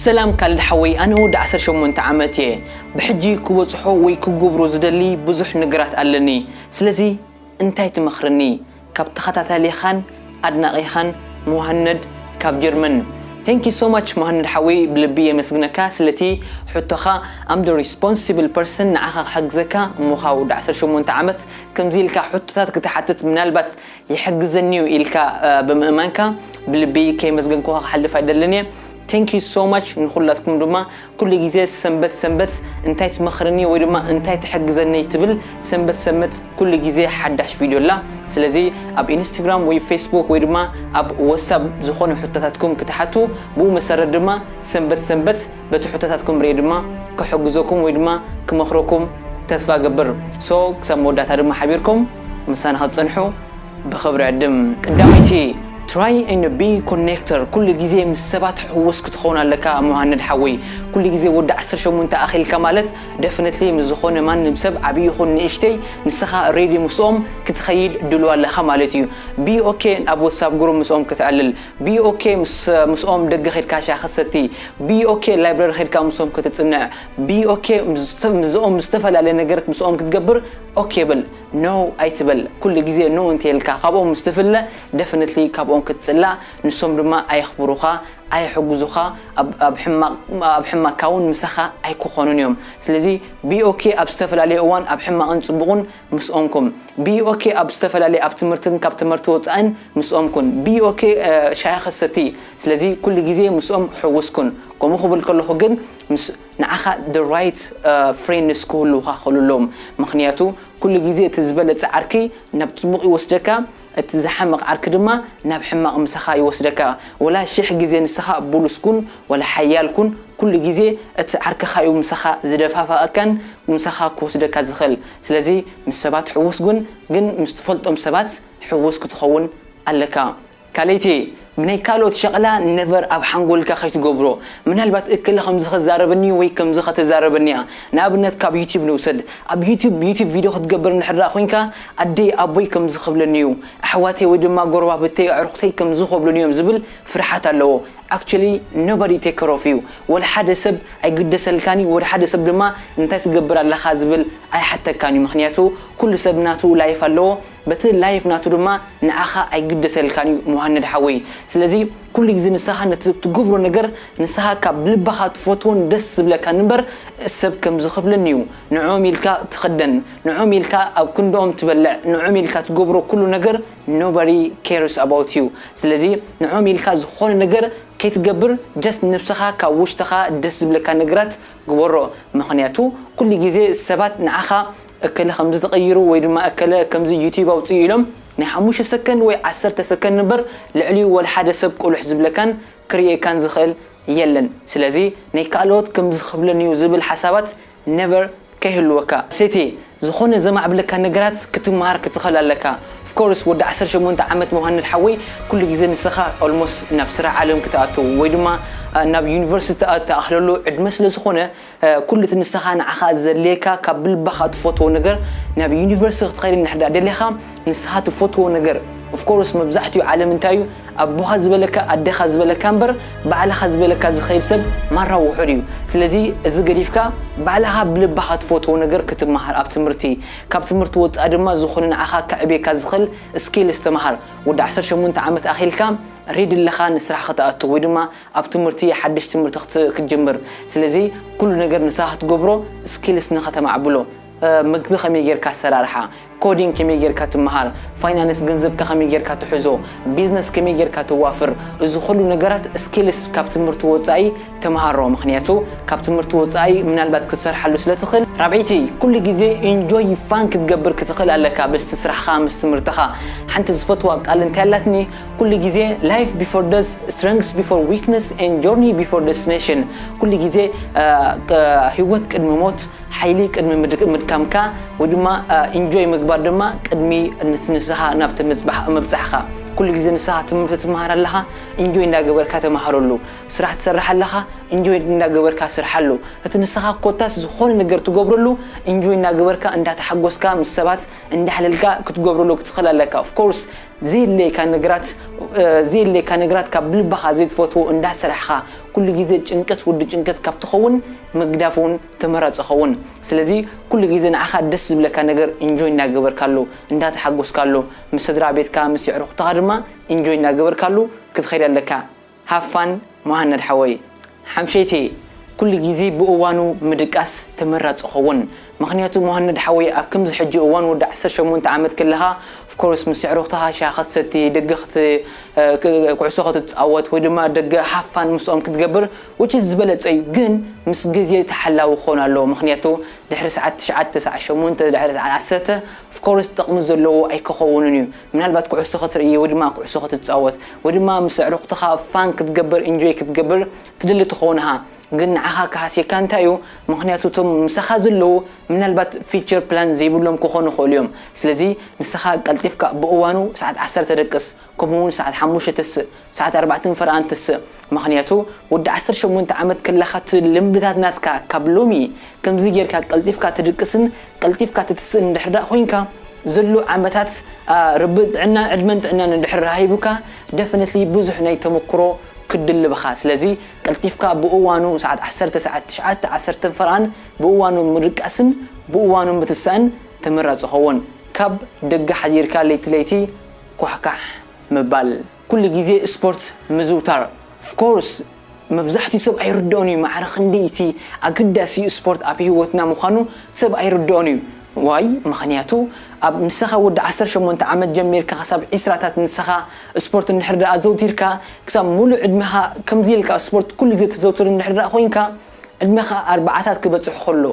ሰላም ካልድ ሓወይ፣ ኣነ ወዲ ዓሰርተ ሸሞንተ ዓመት እየ። ብሕጂ ክበጽሖ ወይ ክገብሮ ዝደሊ ብዙሕ ነገራት ኣለኒ። ስለዚ እንታይ ትመኽርኒ? ካብ ተኸታታሊኻን ኣድናቒኻን፣ መሃነድ ካብ ጀርመን። Thank you so much መሃነድ ሓወይ፣ ብልቢ የመስግነካ ስለቲ ሕቶኻ። I'm the responsible person ንዓኻ ክሕግዘካ። እሞ ኸኣ ወዲ ዓሰርተ ሸሞንተ ዓመት ከምዚ ኢልካ ሕቶታት ክትሓትት ምናልባት ይሕግዘኒ እዩ ኢልካ ብምእማንካ ብልቢ ከየመስገንኩኻ ክሓልፍ ኣይደልን እየ። Thank you so much ንኹላትኩም ድማ። ኩሉ ግዜ ሰንበት ሰንበት እንታይ ትመኽርኒ ወይ ድማ እንታይ ትሕግዘኒ ትብል፣ ሰንበት ሰንበት ኩሉ ግዜ ሓዳሽ ቪድዮ ኣላ። ስለዚ ኣብ ኢንስታግራም ወይ ፌስቡክ ወይ ድማ ኣብ ዋትሳፕ ዝኾነ ሕቶታትኩም ክትሓቱ፣ ብኡ መሰረት ድማ ሰንበት ሰንበት በቲ ሕቶታትኩም ርኤ ድማ ክሕግዘኩም ወይ ድማ ክመኽረኩም ተስፋ ገብር። So ክሳብ መወዳእታ ድማ ሓቢርኩም ምሳና ክትጸንሑ ብኽብሪ ዕድም። ቀዳመይቲ፣ try and be connector። ኩሉ ግዜ ምስ ሰባት ሕውስ ክትኸውን ኣለካ መሃነድ ሓወይ። ኩሉ ግዜ ወዲ ዓሰርተ ሸሞንተ ኣኺልካ ማለት definitely ምስ ዝኾነ ማንም ሰብ ዓብዪ ይኹን ንእሽተይ ንስኻ ሬዲ ምስኦም ክትኸይድ ድሉ ኣለኻ ማለት እዩ። Be okay ኣብ ዋትሳፕ ግሩፕ ምስኦም ክትዕልል። Be okay ምስ ምስኦም ደገ ኸድካ ሻሂ ክትሰቲ። Be okay ላይብረሪ ኸድካ ምስኦም ክትጽንዕ። Be okay ምስኦም ዝተፈላለየ ነገር ምስኦም ክትገብር okay በል። No ኣይትበል። ኩሉ ግዜ no እንተይልካ ካብኦም ምስ ትፍለ definitely ካብኦም ክትጽላእ፣ ንሶም ድማ ኣየኽብሩኻ፣ ኣየሕግዙኻ፣ ኣብ ሕማቕካ እውን ምሳኻ ኣይክኾኑን እዮም። ስለዚ be okay ኣብ ዝተፈላለየ እዋን ኣብ ሕማቕን ጽቡቕን ምስኦምኩም። Be okay ኣብ ዝተፈላለየ ኣብ ትምህርትን ካብ ትምህርቲ ወጻእን ምስኦምኩን። Be okay ሻሂ ክትሰቲ። ስለዚ ኩሉ ግዜ ምስኦም ሕውስኩን። ከምኡ ክብል ከለኹ ግን ምስ ንዓኻ the right friends ክህልውኻ ክኽእሉ ኣለዎም። ምኽንያቱ ኩሉ ግዜ እቲ ዝበለጸ ዓርኪ ናብ ጽቡቕ ይወስደካ፣ እቲ ዝሓመቕ ዓርኪ ድማ ናብ ሕማቕ ምሳኻ ይወስደካ። ወላ ሽሕ ግዜ ንስኻ ብሉጽ ኩን ወላ ሓያል ኩን፣ ኩሉ ግዜ እቲ ዓርክኻ እዩ ምሳኻ ዝደፋፍኣካን ምሳኻ ክወስደካ ዝኽእል። ስለዚ ምስ ሰባት ሕውስ ኩን፣ ግን ምስ ትፈልጦም ሰባት ሕውስ ክትኸውን ኣለካ። ካልኣይቲ፣ ብናይ ካልኦት ሸቕላ never ኣብ ሓንጎልካ ከይትገብሮ። ምናልባት እከለ ከምዚ ከዛረበኒ ወይ ከምዚ ከተዛረበኒ እያ። ንኣብነት ካብ ዩቲዩብ ንውሰድ። ኣብ ዩቲዩብ ዩቲዩብ ቪድዮ ክትገብር እንድሕር ደኣ ኮይንካ ኣደይ ኣቦይ ከምዚ ክብለኒ እዩ፣ ኣሕዋተይ ወይ ድማ ጎረባብተይ ኣዕሩኽተይ ከምዚ ክብሉኒ እዮም ዝብል ፍርሓት ኣለዎ። Actually nobody take care of you። ወላ ሓደ ሰብ ኣይግደሰልካን እዩ፣ ወላ ሓደ ሰብ ድማ እንታይ ትገብር ኣለኻ ዝብል ኣይሓተካን እዩ። ምኽንያቱ ኩሉ ሰብ ናቱ ላይፍ ኣለዎ። በቲ ላይፍ ናቱ ድማ ንዓኻ ኣይግደሰልካን እዩ መሃነድ ሓወይ። ስለዚ ኩሉ ግዜ ንስኻ ነቲ ትገብሮ ነገር ንስኻ ካብ ልብኻ ትፈትዎን ደስ ዝብለካን እምበር ሰብ ከምዚ ክብለኒ እዩ፣ ንዕኦም ኢልካ ትኽደን፣ ንዕኦም ኢልካ ኣብ ክንድኦም ትበልዕ፣ ንዕኦም ኢልካ ትገብሮ ኩሉ ነገር nobody cares about you። ስለዚ ንዕኦም ኢልካ ዝኾነ ነገር ከይትገብር just ንብስኻ ካብ ውሽጥኻ ደስ ዝብለካ ነገራት ግበሮ። ምኽንያቱ ኩሉ ግዜ ሰባት ንዓኻ እከለ ከምዚ ተቐይሩ ወይ ድማ እከለ ከምዚ ዩቲዩብ ኣውፅኡ ኢሎም ናይ ሓሙሽተ ሰከንድ ወይ ዓሰርተ ሰከንድ እምበር ልዕሊኡ ወላ ሓደ ሰብ ቁልሕ ዝብለካን ክርእየካን ዝኽእል የለን። ስለዚ ናይ ካልኦት ከምዚ ክብለኒ እዩ ዝብል ሓሳባት never ከይህልወካ። ሴቲ ዝኾነ ዘማዕብለካ ነገራት ክትመሃር ክትኽእል ኣለካ። Of course ወዲ ዓሰርተ ሸሞንተ ዓመት መሃነድ ሓወይ ኩሉ ግዜ ንስኻ almost ናብ ስራሕ ዓለም ክትኣቱ ወይ ድማ ናብ ዩኒቨርሲቲ ትኣክለሉ ዕድመ ስለ ዝኾነ ኩሉ እቲ ንስኻ ንዓኻ ዘድልየካ ካብ ብልብኻ ትፈትዎ ነገር ናብ ዩኒቨርሲቲ ክትኸይድ እንድሕር ደኣ ደሊኻ ንስኻ ትፈትዎ ነገር። Of course መብዛሕትኡ ዓለም እንታይ እዩ ኣቦኻ ዝበለካ ኣዴኻ ዝበለካ እምበር ባዕልኻ ዝበለካ ዝኸይድ ሰብ ማራ ውሑድ እዩ። ስለዚ እዚ ገዲፍካ ባዕልኻ ብልብኻ ትፈትዎ ነገር ክትመሃር ኣብ ትምህርቲ፣ ካብ ትምህርቲ ወፃኢ ድማ ዝኾነ ንዓኻ ከዕብየካ ዝኽእል ስኪልስ ተመሃር። ወዲ ዓሰርተ ሸሞንተ ዓመት ኣኺልካ ሬዲ ኣለኻ ንስራሕ ክትኣቱ ወይ ድማ ኣብ ትምህርቲ ሓድሽ ትምህርቲ ክትጅምር። ስለዚ ኩሉ ነገር ንስኻ ክትገብሮ ስኪልስ ንኸተማዕብሎ፣ ምግቢ ከመይ ጌርካ ኣሰራርሓ፣ ኮዲንግ ከመይ ጌርካ ትመሃር፣ ፋይናንስ ገንዘብካ ከመይ ጌርካ ትሕዞ፣ ቢዝነስ ከመይ ጌርካ ተዋፍር፣ እዚ ኩሉ ነገራት ስኪልስ ካብ ትምህርቲ ወፃኢ ተምሃሮ። ምኽንያቱ ካብ ትምህርቲ ወፃኢ ምናልባት ክትሰርሓሉ ስለ ትኽእል። ራብዐይቲ፣ ኩሉ ግዜ ኢንጆይ ፋን ክትገብር ክትኽእል ኣለካ ምስቲ ስራሕኻ ምስ ትምህርትኻ። ሓንቲ ዝፈትዋ ቃል እንታይ ኣላትኒ፣ ኩሉ ግዜ life before death, strength before weakness and journey before destination። ኩሉ ግዜ ህይወት ቅድሚ ሞት፣ ሓይሊ ቅድሚ ምድካምካ ወይ ድማ ኢንጆይ ምግባር ድማ ቅድሚ ንስኻ ናብቲ ምብፃሕካ። ኩሉ ግዜ ንስኻ ትምህርቲ ትመሃር ኣለኻ፣ ኢንጆይ እንዳገበርካ ተመሃረሉ። ስራሕ ትሰርሕ ኣለኻ፣ ኢንጆይ እንዳገበርካ ስርሓሉ። እቲ ንስኻ ኮታስ ዝኾነ ነገር ትገብረሉ ኢንጆይ እንዳገበርካ እንዳተሓጎስካ ምስ ሰባት እንዳሕለልካ ክትገብረሉ ክትኽእል ኣለካ። Of course ዘየድለየካ ነገራት ዘየድለየካ ነገራት ካብ ልባኻ ዘይትፈትዎ እንዳሰራሕኻ ኩሉ ግዜ ጭንቀት ውዲ ጭንቀት ካብ ትኸውን ምግዳፍ እውን ተመራፂ ኸውን። ስለዚ ኩሉ ግዜ ንዓኻ ደስ ዝብለካ ነገር ኢንጆይ እንዳገበርካሉ እንዳተሓጎስካሉ ምስ ስድራ ቤትካ ምስ የዕሩኽትኻ ድማ ኢንጆይ እንዳገበርካሉ ክትኸይድ ኣለካ። ሃፋን መሃነድ ሓወይ። ሓምሸይቲ ኩሉ ግዜ ብእዋኑ ምድቃስ ተመራፂ ኸውን። ምኽንያቱ መሃነድ ሓወይ ኣብ ከምዚ ሕጂ እዋን ወዲ ዓሰርተ ሸሞንተ ዓመት ከለኻ of course ምስ ኣዕሩኽትኻ ሻሂ ክትሰቲ ደገ ክት- ኩዕሶ ክትፃወት ወይ ድማ ደገ ሃፋን ምስኦም ክትገብር which is ዝበለፀ እዩ። ግን ምስ ግዜ ተሓላዊ ክኾን ኣለዎ። ምኽንያቱ ድሕሪ ሰዓት ትሽዓተ ሰዓት ሸሞንተ ድሕሪ ሰዓት ዓሰርተ of course ጥቕሚ ዘለዎ ኣይክኸውንን እዩ። ምናልባት ኩዕሶ ክትርኢ ወይ ድማ ኩዕሶ ክትፃወት ወይ ድማ ምስ ኣዕሩኽትኻ ፋን ክትገብር ኢንጆይ ክትገብር ትደሊ ትኸውን ኢኻ። ግን ንዓኻ ክሃስየካ እንታይ እዩ? ምኽንያቱ እቶም ምሳኻ ዘለዉ ምናልባት ፊቸር ፕላን ዘይብሎም ክኾኑ ይኽእሉ እዮም። ስለዚ ንስኻ ቀልጢፍካ ብእዋኑ ሰዓት ዓሰርተ ደቅስ ከምኡ እውን ሰዓት ሓሙሽተ ተስእ ሰዓት ኣርባዕተ ፈርኣን ተስእ። ምኽንያቱ ወዲ ዓሰርተ ሸሞንተ ዓመት ከለኻ እቲ ልምድታት ናትካ ካብ ሎሚ ከምዚ ጌርካ ቀልጢፍካ ትድቅስን ቀልጢፍካ ትትስእን እንድሕር ደኣ ኮይንካ ዘሎ ዓመታት ረቢ ጥዕና ዕድመን ጥዕናን እንድሕር ሃይቡካ ደፍነትሊ ብዙሕ ናይ ተመክሮ ክድልብኻ። ስለዚ ቀልጢፍካ ብእዋኑ ሰዓት ዓሰርተ ሰዓት ትሽዓተ ዓሰርተ ፈርኣን ብእዋኑ ምድቃስን ብእዋኑ ምትሳእን ተመራፂ ኸውን። ካብ ደገ ሓዲርካ ለይቲ ለይቲ ኳሕካሕ ምባል። ኩሉ ግዜ ስፖርት ምዝውታር of course መብዛሕትኡ ሰብ ኣይርድኦን እዩ። ማዕረ ክንደይ እቲ ኣገዳሲ ስፖርት ኣብ ህይወትና ምዃኑ ሰብ ኣይርድኦን እዩ። ዋይ ምኽንያቱ ኣብ ንስኻ ወዲ ዓሰርተ ሸሞንተ ዓመት ጀሚርካ ክሳብ ዒስራታት ንስኻ ስፖርት እንድሕር ደኣ ኣዘውቲርካ ክሳብ ሙሉእ ዕድሜኻ ከምዚ ኢልካ ስፖርት ኩሉ ግዜ ተዘውትር እንድሕር ደኣ ኮይንካ ዕድሜኻ ኣርባዓታት ክበፅሕ ከሎ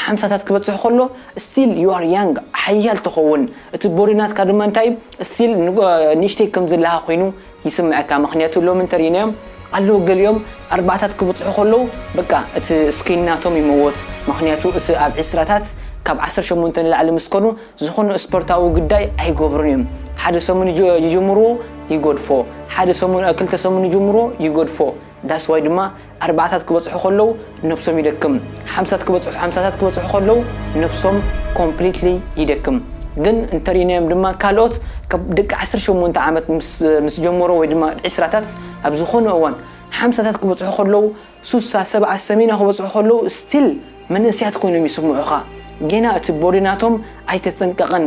ሓምሳታት ክበፅሕ ከሎ still you are young ሓያል ትኸውን። እቲ ቦዲ ናትካ ድማ እንታይ still ንእሽተይ ከም ዘለኻ ኮይኑ ይስምዐካ። ምኽንያቱ ሎሚ እንተርኢናዮም ኣለዉ ገሊኦም ኣርባዕታት ክበፅሑ ከለዉ በቃ እቲ ስኪን ናቶም ይመወት። ምኽንያቱ እቲ ኣብ ዕስራታት ካብ ዓሰርተ ሸሞንተ ንላዕሊ ምስ ኮኑ ዝኾነ ስፖርታዊ ግዳይ ኣይገብሩን እዮም። ሓደ ሰሙን ይጅምርዎ ይጎድፎ፣ ሓደ ሰሙን ክልተ ሰሙን ይጅምርዎ ይጎድፎ። ዳስዋይ ድማ ኣርባዕታት ክበፅሑ ከለዉ ነብሶም ይደክም፣ ሓምሳት ክበፅሑ ሓምሳታት ክበፅሑ ከለዉ ነብሶም ኮምፕሊትሊ ይደክም። ግን እንተርኢናዮም ድማ ካልኦት ካብ ደቂ ዓሰርተ ሸሞንተ ዓመት ምስ ጀመሮ ወይ ድማ ዕስራታት ኣብ ዝኾነ እዋን ሓምሳታት ክበፅሑ ከለዉ ሱሳ ሰብዓ ሰሜና ክበፅሑ ከለዉ ስቲል መንእስያት ኮይኖም ይስምዑኻ። ጌና እቲ ቦዲ ናቶም ኣይተፀንቀቐን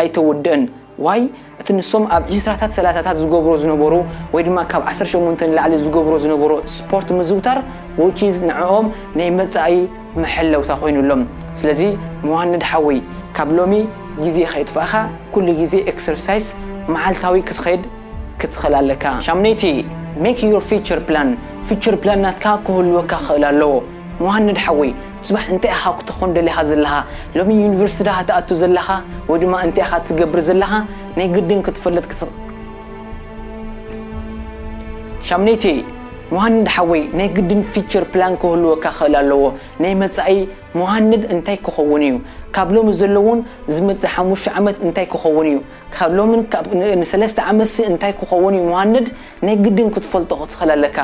ኣይተወደእን። ዋይ እቲ ንሶም ኣብ ዒስራታት ሰላሳታት ዝገብሮ ዝነበሩ ወይ ድማ ካብ ዓሰርተ ሸሞንተ ንላዕሊ ዝገብሮ ዝነበሩ ስፖርት ምዝውታር which is ንዕኦም ናይ መጻኢ መሐለውታ ኮይኑሎም። ስለዚ መዋንድ ሓወይ ካብ ሎሚ ግዜ ከይጥፋእኻ ኩሉ ግዜ ኤክሰርሳይስ መዓልታዊ ክትኸይድ ክትኽእል ኣለካ። ሻምነይቲ make your future plan። ፊቸር ፕላን ናትካ ክህልወካ ክኽእል ኣለዎ። መዋንድ ሓወይ ጽባሕ እንታይ ኢኻ ክትኾን ደሊኻ ዘለኻ? ሎሚ ዩኒቨርሲቲ ዳኻ ትኣቱ ዘለኻ ወይ ድማ እንታይ ኢኻ ትገብር ዘለኻ ናይ ግድን ክትፈልጥ ክት ሻምነይቲ መዋንድ ሓወይ ናይ ግድን ፊቸር ፕላን ክህልወካ ክኽእል ኣለዎ። ናይ መጻኢ መዋንድ እንታይ ክኸውን እዩ? ካብ ሎሚ ዘለውን ዝመጽእ ሓሙሽተ ዓመት እንታይ ክኸውን እዩ? ካብ ሎምን ንሰለስተ ዓመትሲ እንታይ ክኸውን እዩ መዋንድ ናይ ግድን ክትፈልጦ ክትኽእል ኣለካ።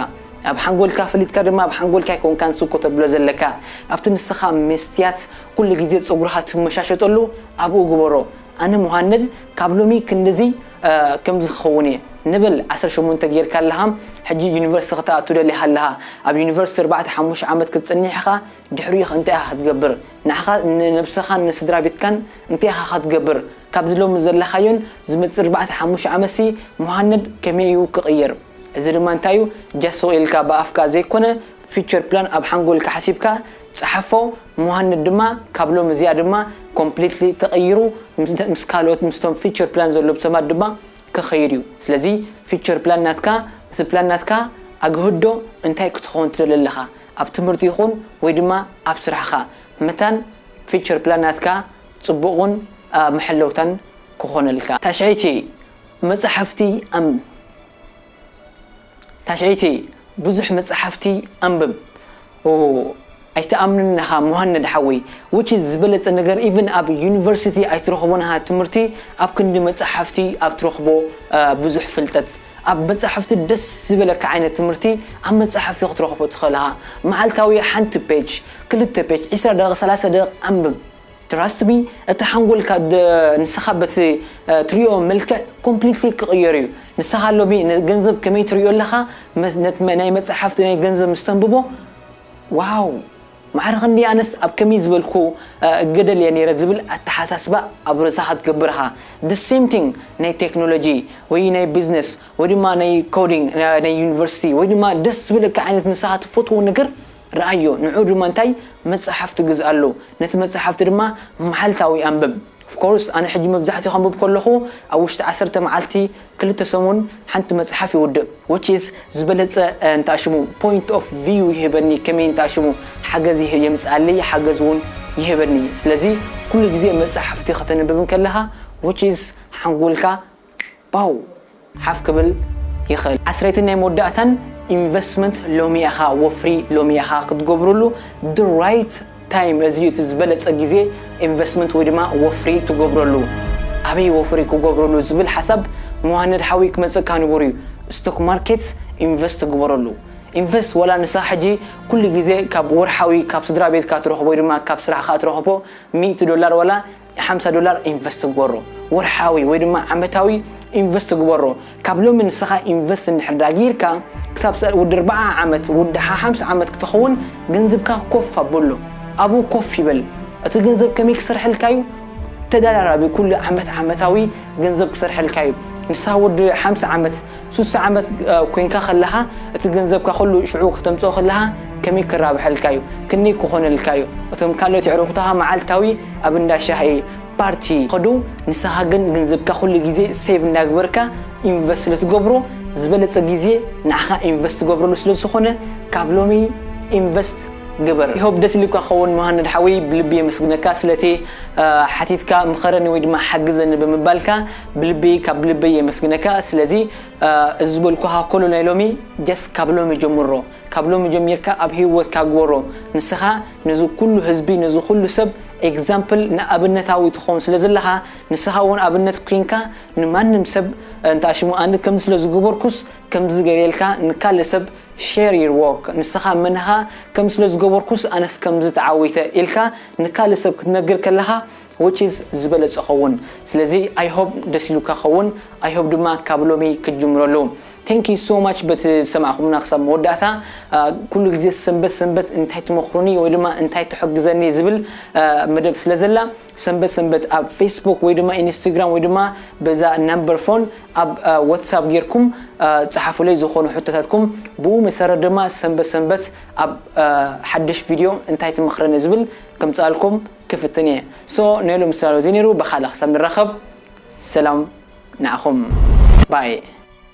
ኣብ ሓንጎልካ ፈሊጥካ ድማ ኣብ ሓንጎልካ ኣይኮንካን ስኮ ተብሎ ዘለካ ኣብቲ ንስኻ መስትያት ኩሉ ግዜ ፀጉርኻ ትመሻሸጠሉ ኣብኡ ግበሮ። ኣነ መሃነድ ካብ ሎሚ ክንድዚ ከምዚ ክኸውን እየ ንብል ዓሰርተ ሸሞንተ ጌርካ ኣለኻ። ሕጂ ዩኒቨርሲቲ ክትኣቱ ደሊኻ ኣለኻ። ኣብ ዩኒቨርሲቲ ኣርባዕተ ሓሙሽተ ዓመት ክትፅንሕ ኢኻ። ድሕሪኡ እንታይ ኢኻ ክትገብር? ንዓኻ ንነብስኻን ንስድራ ቤትካን እንታይ ኢኻ ክትገብር? ካብዚ ሎሚ ዘለኻዮን ዝመፅእ ኣርባዕተ ሓሙሽተ ዓመትሲ መሃነድ ከመይ እዩ ክቕየር? እዚ ድማ እንታይ እዩ ጃስቕ ኢልካ ብኣፍካ ዘይኮነ ፊቸር ፕላን ኣብ ሓንጎልካ ሓሲብካ ጸሓፎ። መሃነድ ድማ ካብ ሎሚ እዚኣ ድማ ኮምፕሊትሊ ተቐይሩ ምስ ካልኦት ምስቶም ፊቸር ፕላን ዘለዎም ሰባት ድማ ክኸይድ እዩ። ስለዚ ፊቸር ፕላን ናትካ እቲ ፕላን ናትካ ኣግህዶ እንታይ ክትኸውን ትደሊ ኣለኻ ኣብ ትምህርቲ ይኹን ወይ ድማ ኣብ ስራሕኻ መታን ፊቸር ፕላን ናትካ ጽቡቕን መሐለውታን ክኾነልካ። ታሽዐይቲ መጻሕፍቲ ኣም ታሽዐይቲ ብዙሕ መጻሕፍቲ ኣንብብ። ኣይትኣምንን ኢኻ መሃነድ ሓወይ which is ዝበለጸ ነገር even ኣብ ዩኒቨርሲቲ ኣይትረኽቦን ኢኻ ትምህርቲ ኣብ ክንዲ መጻሕፍቲ ኣብ ትረኽቦ ብዙሕ ፍልጠት ኣብ መጻሕፍቲ ደስ ዝበለካ ዓይነት ትምህርቲ ኣብ መጻሕፍቲ ክትረኽቦ ትኽእል ኢኻ። መዓልታዊ ሓንቲ ፔጅ፣ ክልተ ፔጅ፣ ዕስራ ደቂቕ፣ ሰላሳ ደቂቕ ኣንብብ። Trust me፣ እቲ ሓንጎልካ ደ-፣ ንስኻ በቲ፣ እ፣ ትሪኦ መልክዕ ኮምፕሊትሊ ክቕየር እዩ። ንስኻ ሎሚ ንገንዘብ ከመይ ትሪኦ ኣለኻ፣ መ-፣ ነቲ መ-፣ ናይ መጻሕፍቲ ናይ ገንዘብ ምስ ተንብቦ፣ ዋው፣ ማዕረ ክንዲ ኣነስ ኣብ ከመይ ዝበልኩ፣ እ፣ እገደል እየ ነይረ ዝብል ኣተሓሳስባ ኣብ ርእስኻ ትገብር ኢኻ። The same thing ናይ ቴክኖሎጂ ወይ ናይ ቢዝነስ ወይ ድማ ናይ ኮዲንግ፣ ና-፣ ናይ ዩኒቨርሲቲ ወይ ድማ ደስ ዝብለካ ዓይነት ንስኻ ትፈትዎ ነገር ረኣዮ። ንዑ ድማ እንታይ መጽሓፍቲ ግዝኣሉ። ነቲ መጽሓፍቲ ድማ መዓልታዊ ኣንብብ። Of course፣ ኣነ ሕጂ መብዛሕትኡ ከንብብ ከለኹ ኣብ ውሽጢ ዓሰርተ መዓልቲ፣ ክልተ ሰሙን ሓንቲ መጽሓፍ ይውድእ። Which is ዝበለጸ፣ እ፣ እንተኣሽሙ point of view ይህበኒ፣ ከመይ እንተኣሽሙ ሓገዝ ይህ-፣ የምጽኣለይ፣ ሓገዝ እውን ይህበኒ። ስለዚ ኩሉ ግዜ መጽሓፍቲ ከተንብብ እንከለኻ፣ which is ሓንጎልካ ባው ሓፍ ክብል ይኽእል። ዓስረይትን ናይ መወዳእታን፣ ኢንቨስትመንት ሎሚ ኢኻ፣ ወፍሪ ሎሚ ኢኻ ክትገብርሉ። The right time፣ እዚ እዩ እቲ ዝበለጸ ግዜ ኢንቨስትመንት ወይ ድማ ወፍሪ ትገብረሉ። ኣበይ ወፍሪ ክገብረሉ ዝብል ሓሳብ መዋህነድ ሓዊ ክመጸካ ንቡር እዩ። ስቶክ ማርኬት ኢንቨስት ትግበረሉ። ኢንቨስት ዋላ ንሳ ሕጂ ኩሉ ግዜ ካብ ወርሓዊ ካብ ስድራ ቤትካ ትረኽቦ ወይ ድማ ካብ ስራሕካ ትረኽቦ ሚእቲ ዶላር ዋላ ሓምሳ ዶላር ኢንቨስት ግበሮ። ወርሓዊ ወይ ድማ ዓመታዊ ኢንቨስት ግበሮ። ካብ ሎሚ ንስኻ ኢንቨስት እንድሕር ዳጊርካ ክሳብ ሰ-፣ ወዲ ኣርባዓ ዓመት፣ ወዲ ሓ-፣ ሓምሳ ዓመት ክትኸውን ገንዘብካ ኮፍ ኣብሎ። ኣብኡ ኮፍ ይበል። እቲ ገንዘብ ከመይ ክሰርሐልካ እዩ? ተደራራቢ ኩሉ ዓመት ዓመታዊ ገንዘብ ክሰርሐልካ እዩ። ንስኻ ወዲ ሓምሳ ዓመት፣ ሱሳ ዓመት፣ እ፣ ኮይንካ ከለኻ እቲ ገንዘብካ ኩሉ ሽዑ ከተምጽኦ ከለኻ ከመይ ክራብሐልካ እዩ? ክንደይ ክኾነልካ እዩ? እቶም ካልኦት የዕሩኽትኻ መዓልታዊ ኣብ እንዳ ሻሂ ፓርቲ ከዱ፣ ንስኻ ግን ገንዘብካ ኩሉ ግዜ ሴቭ እንዳግበርካ ኢንቨስት ልትገብሮ ዝበለጸ ግዜ ንዓኻ ኢንቨስት ትገብረሉ ስለ ዝኾነ ካብ ሎሚ ኢንቨስት ግበር። ይሆብ ደስ ኢሉካ ክኸውን መሃንድ ሓወይ፣ ብልቢ የመስግነካ ስለቲ፣ እ፣ ሓቲትካ ምኸረኒ ወይ ድማ ሓግዘኒ ብምባልካ ብልቢ፣ ካብ ልበይ የመስግነካ። ስለዚ፣ እ፣ እዚ ዝበልኩኻ ኩሉ ናይ ሎሚ ጀስት ካብ ሎሚ ጀምሮ፣ ካብ ሎሚ ጀሚርካ ኣብ ህይወትካ ግበሮ። ንስኻ ነዚ ኩሉ ህዝቢ፣ ነዚ ኩሉ ሰብ ኤግዛምፕል ንኣብነታዊ ትኸውን ስለ ዘለኻ፣ ንስኻ እውን ኣብነት ኮይንካ ንማንም ሰብ እንተ ኣሽሙ ኣነ ከምዚ ስለ ዝገበርኩስ ከምዚ ገይረልካ ንካልእ ሰብ ሼር ዩር ወርክ። ንስኻ መንኻ ከምዚ ስለ ዝገበርኩስ ኣነስ ከምዚ ተዓዊተ ኢልካ ንካልእ ሰብ ክትነግር ከለኻ which is ዝበለጸ ኸውን። ስለዚ I hope ደስ ኢሉካ ኸውን። I hope ድማ ካብ ሎሚ ክትጅምረሉ። Thank you so much በቲ ዝሰማዕኹምና ክሳብ መወዳእታ። አ፣ ኩሉ ግዜ ሰንበት ሰንበት እንታይ ትመኽሩኒ ወይ ድማ እንታይ ትሕግዘኒ ዝብል፣ አ፣ መደብ ስለ ዘላ ሰንበት ሰንበት ኣብ ፌስቡክ ወይ ድማ ኢንስታግራም ወይ ድማ በዛ ነምበር ፎን ኣብ፣ አ፣ ዋትሳፕ ጌርኩም፣ አ፣ ጸሓፉለይ ዝኾኑ ሕቶታትኩም። ብኡ መሰረት ድማ ሰንበት ሰንበት ኣብ፣ አ፣ ሓድሽ ቪድዮ እንታይ ትመኽረኒ ዝብል ከምጽኣልኩም ክፍትን እየ። ሶ ናይ ሎሚ ሰላም እዚ ነይሩ። ብኻልእ ክሳብ ንራኸብ ሰላም ንዓኹም። ባይ።